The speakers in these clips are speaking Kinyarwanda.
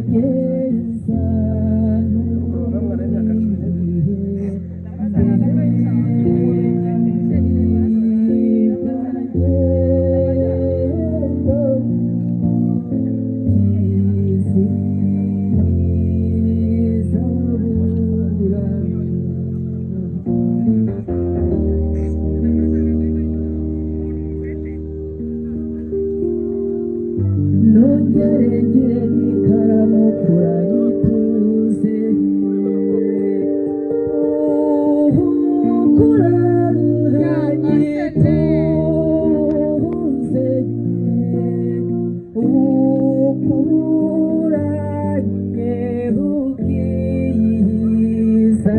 Nogeza nongere ngire n'ikaramu kuranyituze kuranyituze ukuranye ubwiza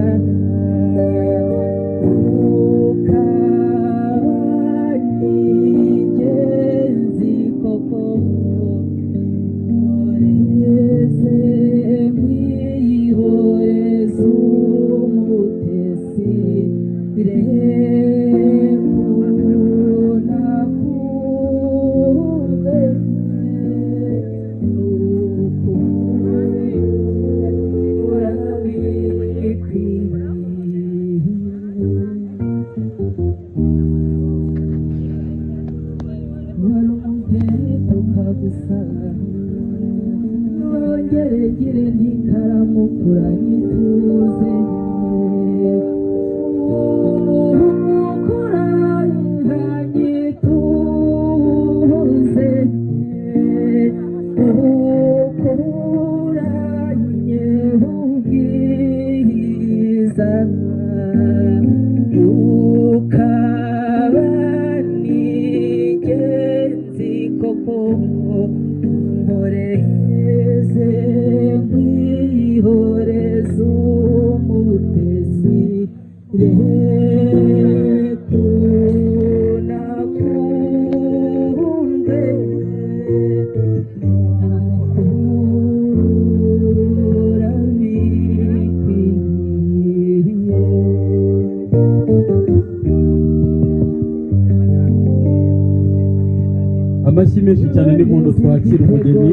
ukaba ingenzi koko. Oreze mwihoreze umutesi rekunakunde nukura bikwiye. Wari umubyeyi tukagusaba nongere ngire n'ikaramu kuranyituze kuranyituze ukuranye ubwiza ukaba n'ingenzi koko nkoreze nkwihoreze umutesi rekunakunde ukura bikwiye. Amashyi menshi cyane n'impundu, twakira umugeni.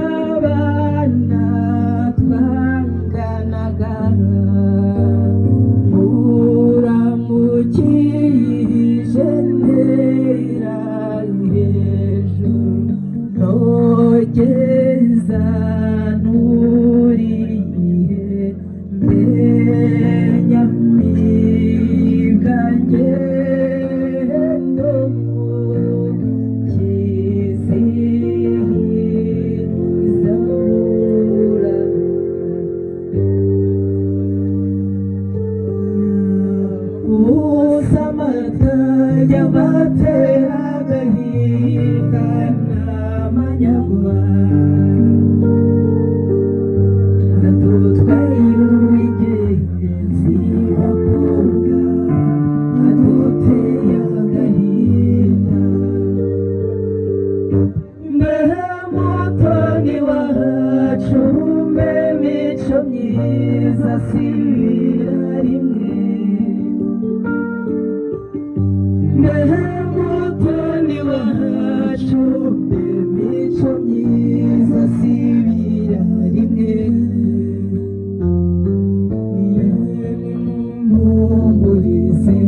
Uwabana twanganaga muramukije ntera hejuru nogeza nturiye mbenyamibwa ngendo kizihizabura. Usamata yabatera agahinda n'amanyagwa adutwaye uw'ingenzi bakobwa aduteye agahinda mbehe mutoni wacu mbe mico myiza sibira rimwe mbehe mutoni wacu mbe mico myiza sibira rimwe mumpumurize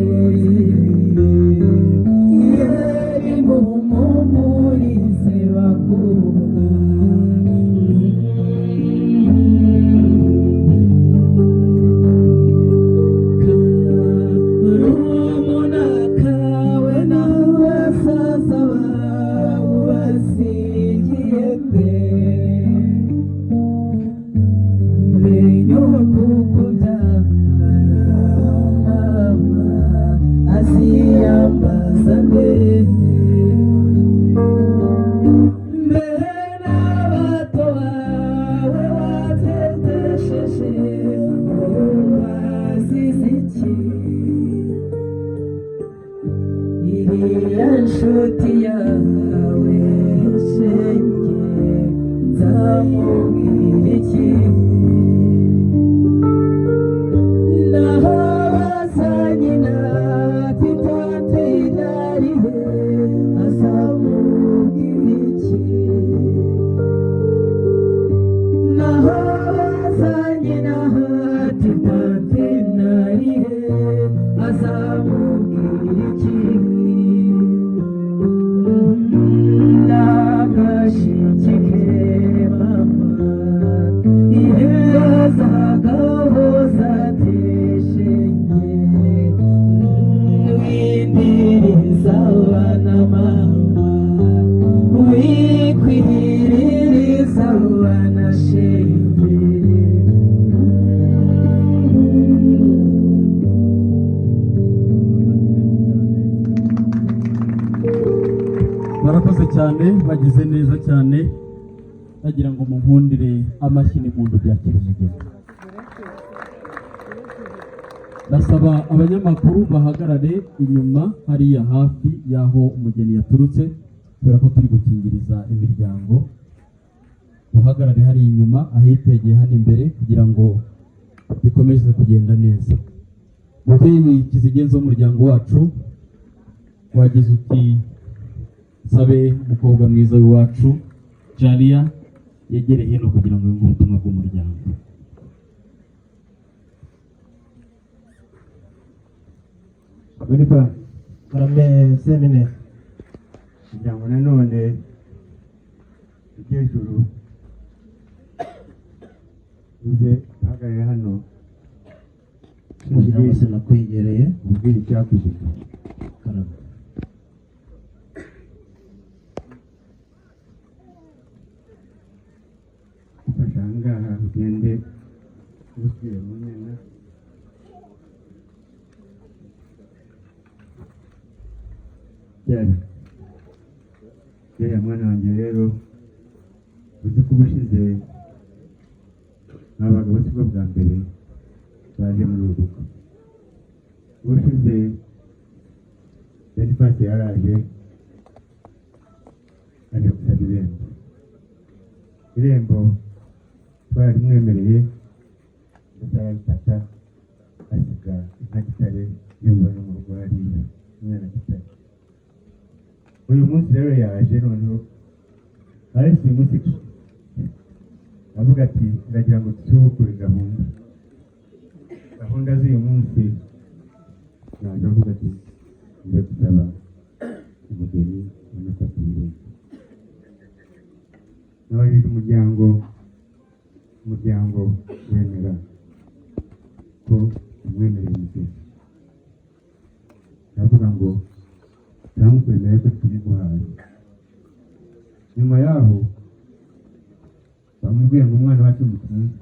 yeri mumpumurize bakobwa. cyane, bagize neza cyane. Bagira ngo munkundire amashyi n'impundu byakira umugeni. Ndasaba abanyamakuru bahagarare inyuma hariya hafi y'aho umugeni yaturutse, kubera ko turi gukingiriza imiryango. Uhagarare hariya inyuma ahitegeye hano imbere kugira ngo bikomeze kugenda neza. Mubyeyi kizigenza w'umuryango wacu, wagize uti: "Sabe umukobwa mwiza w'iwacu Jalia yegere hino kugira ngo yumve ubutumwa bw'umuryango." Bonifa. Karame Semine. Kugira ngo nanone iby'ejuru uze uhagarare hano. Kugira ngo sinakwegereye. Ubwire icyakuzika. Karame. Ufashe aha ngaha ugende usubire mu nyana. Byari byariya mwana wanjye rero, uzi ko ubushize aba bagabo sibwo bwa mbere baje muri uru rugo. Ubushize Bonifasi yaraje aje gusaba irembo. Irembo twararimwemereye, ndetse arabifata asiga inka Gitare yumva no mu rugo hariya umwana Gitare. Uyu munsi rero yaje noneho ariko uyu munsi avuga ati: "Ndagira ngo dusubukure gahunda z'uyu munsi." Yaje avuga ati: "Ngiye gusaba umugeni unafata irembo." Nabajije umuryango, umuryango wemera ko umwemereye umugeni. Ndavuga ngo turamukwemera ko tubiguhaye. Nyuma yaho bamubwiye ngo umwana wacu mutunze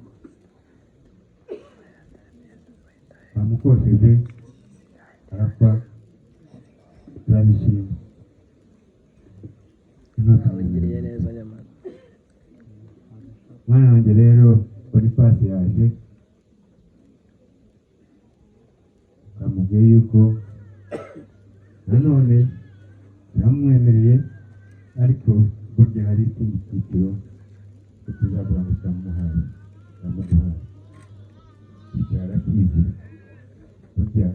bamukosheje arapfa, turabishima. Awugiriye neza nyamara. Mwana wanjye rero Bonifasi yaje bamubwiye yuko nanone turamwemereye, ariko burya hari ikindi cyiciro tuzavuga ngo turamuhaye, turamuguhaye. Icyo arakizi, burya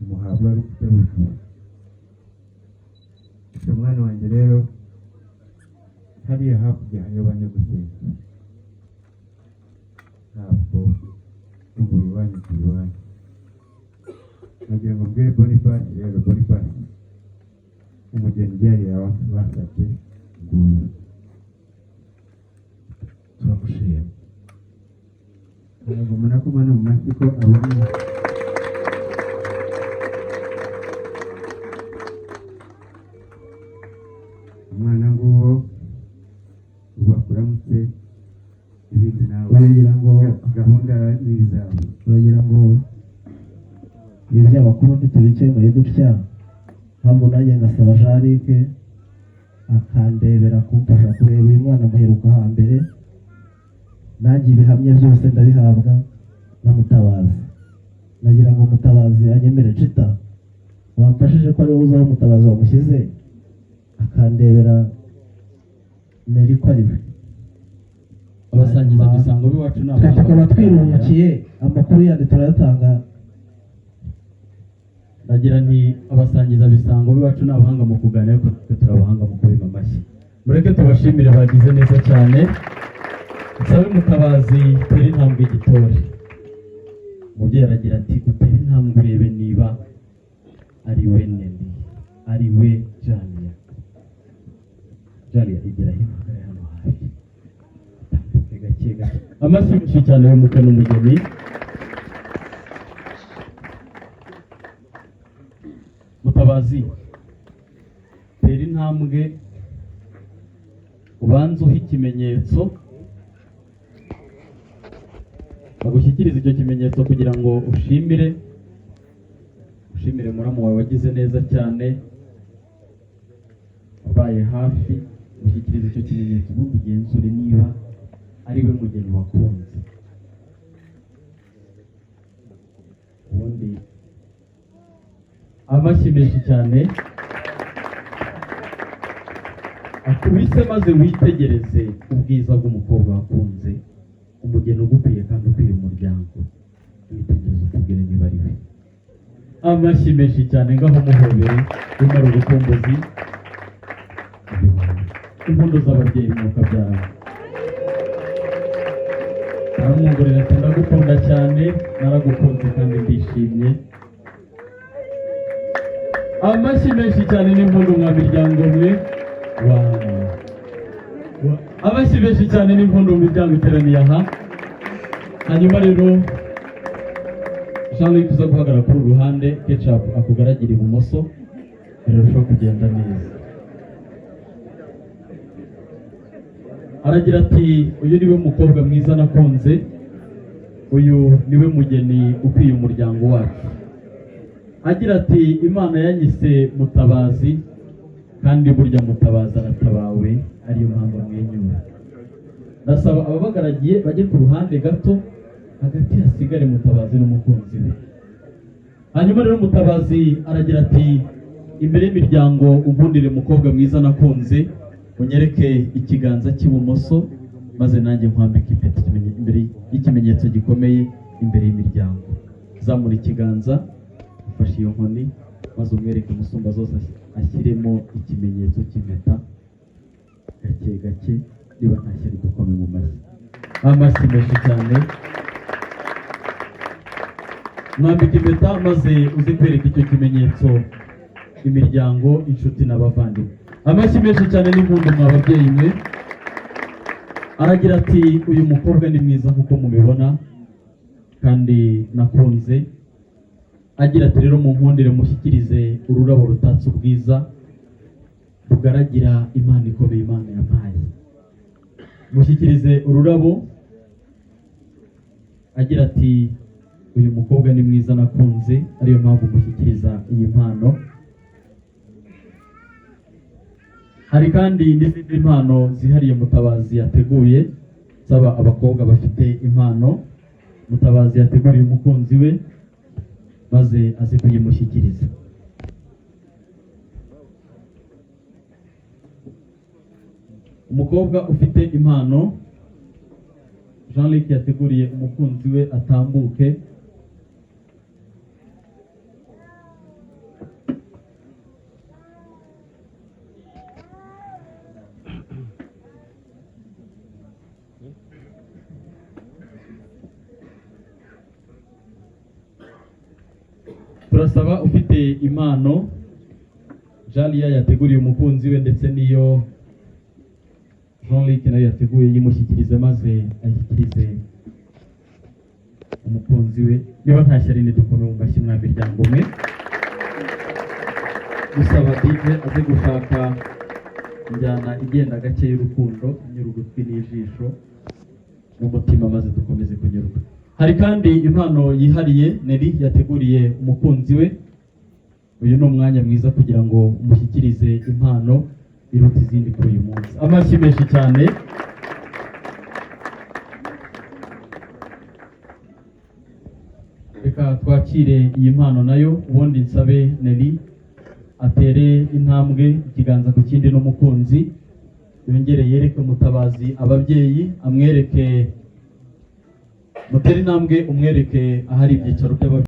umuhabwa ari ukutabukiye. Icyo mwana wanjye rero, hariya hakurya hariyo ba nyagusenge, ntabwo ruguru iwanyu ku iwanyu. Nagira ngo mbwire Bonifasi rero, Bonifasi, umugeni byari basabye nguyu. Turamushima. Ntabwo mbona ko mbona mu mashyi ko abonye. Umwana nguwo ubu akuramutse, ibindi nawe Uragira ngo gahunda ni izawe. Uragira ngo ibi by'abakuru ntitubikemuye gutya, mpamvu nanjye ngasaba Jarike akandebera kumfasha kureba uyu mwana muheruka hambere, nanjye ibihamya byose ndabihabwa na Mutabazi. Nagira ngo Mutabazi anyemere. Cita wamfashije ko ariwe uzaho Mutabazi wamushyize, akandebera neri ko ari we. Abasangiza imisango b'iwacu ni Twe abahanga. tukaba twiruhukiye, amakuru yandi turayatanga. Ndagira nti abasangiza bisango b'iwacu ni abahanga mu kuganira, ariko twe turi abahanga mu kubima amashyi. Mureke tubashimire, bagize neza cyane. Nsabe Mutabazi tere intambwe igitore. Umubyeyi aragira ati: "Utere intambwe urebe niba ari we Neli, ari we Jaliya." Jaliya, igera hino, hagarare hano hafi, utambuke gake gake. Amashyi menshi cyane y'umukwe n'umugeni. Mutabazi, tera intambwe, ubanze uhe ikimenyetso, bagushyikirize icyo kimenyetso kugira ngo ushimire muramu wawe wagize neza cyane. Wabaye hafi. Mushyikirize icyo kimenyetso, ubundi ugenzure niba ari we mugeni wakunze. Ubundi amashyi menshi cyane akubise, maze witegereze ubwiza bw'umukobwa wakunze, umugeni ugukwiye kandi ukwiye umuryango. Witegereze utubwire niba ari we. Amashyi menshi cyane. Ngaho muhobere, umara urukumbuzi. Impundu z'ababyeyi, mwuka byara. Aramwongorera ati: "Ndagukunda cyane, naragukunze kandi ndishimye." Amashyi menshi cyane n'impundu mwa miryango mwe. Wow. Amashyi menshi cyane n'impundu mu miryango iteraniye aha. Hanyuma rero Jean Luc, uza guhagarara kuri uru ruhande, Ketchup akugaragira ibumoso, birarushaho kugenda neza. Aragira ati: "Uyu niwe mukobwa mwiza nakunze, uyu niwe mugeni ukwiye umuryango wacu." Agira ati: "Imana yanyise Mutabazi, kandi burya Mutabazi aratabawe, ariyo mpamvu amwenyura." Ndasaba ababagaragiye bajye ku ruhande gato, hagati hasigare Mutabazi n'umukunzi we. Hanyuma rero Mutabazi aragira ati: "Imbere y'imiryango, unkundire mukobwa mwiza nakunze, unyereke ikiganza cy'ibumoso, maze nanjye nkwambike impeta imbere y'ikimenyetso gikomeye, imbere y'imiryango." Zamura ikiganza ufashe iyo nkoni, maze umwereke umusumba zose ashyiremo ikimenyetso cy'impeta gake gake. Niba nta shyari, dukome mu mashyi. Amashyi menshi cyane. Mwambika impeta, maze uze kwereka icyo kimenyetso imiryango, inshuti n'abavandimwe. Amashyi menshi cyane n'impundu mwa babyeyi mwe. Aragira ati: "Uyu mukobwa ni mwiza nk'uko mubibona kandi nakunze." Agira ati: "Rero munkundire mushyikirize ururabo rutatse ubwiza, rugaragira Imana ikomeye, Imana yampaye." Mushyikirize ururabo. Agira ati: "Uyu mukobwa ni mwiza nakunze, ariyo mpamvu mushyikiriza iyi mpano." Hari kandi n'izindi mpano zihariye Mutabazi yateguye. Nsaba abakobwa bafite impano Mutabazi yateguriye umukunzi we, maze aze kuyimushyikiriza. Umukobwa ufite impano Jean Luc yateguriye umukunzi we atambuke. Turasaba ufite impano Jalia yateguriye umukunzi we, ndetse n'iyo Jean Luc nayo yateguye, yimushyikirize maze ayishyikirize umukunzi we. Niba nta shyari, dukome mu mashyi mwa miryango mwe. Gusaba DJ aze gushaka injyana igenda gake y'urukundo, inyura ugutwi n'ijisho n'umutima, maze dukomeze kunyurwa. Hari kandi impano yihariye Nelly yateguriye umukunzi we. Uyu ni umwanya mwiza kugira ngo umushyikirize impano iruta izindi kuri uyu munsi. Amashyi menshi cyane. Reka twakire iyi mpano nayo, ubundi nsabe Nelly atere intambwe ikiganza ku kindi n'umukunzi, yongere yereke Mutabazi ababyeyi, amwereke, mutere intambwe umwereke ahari ibyicaro by'ababyeyi.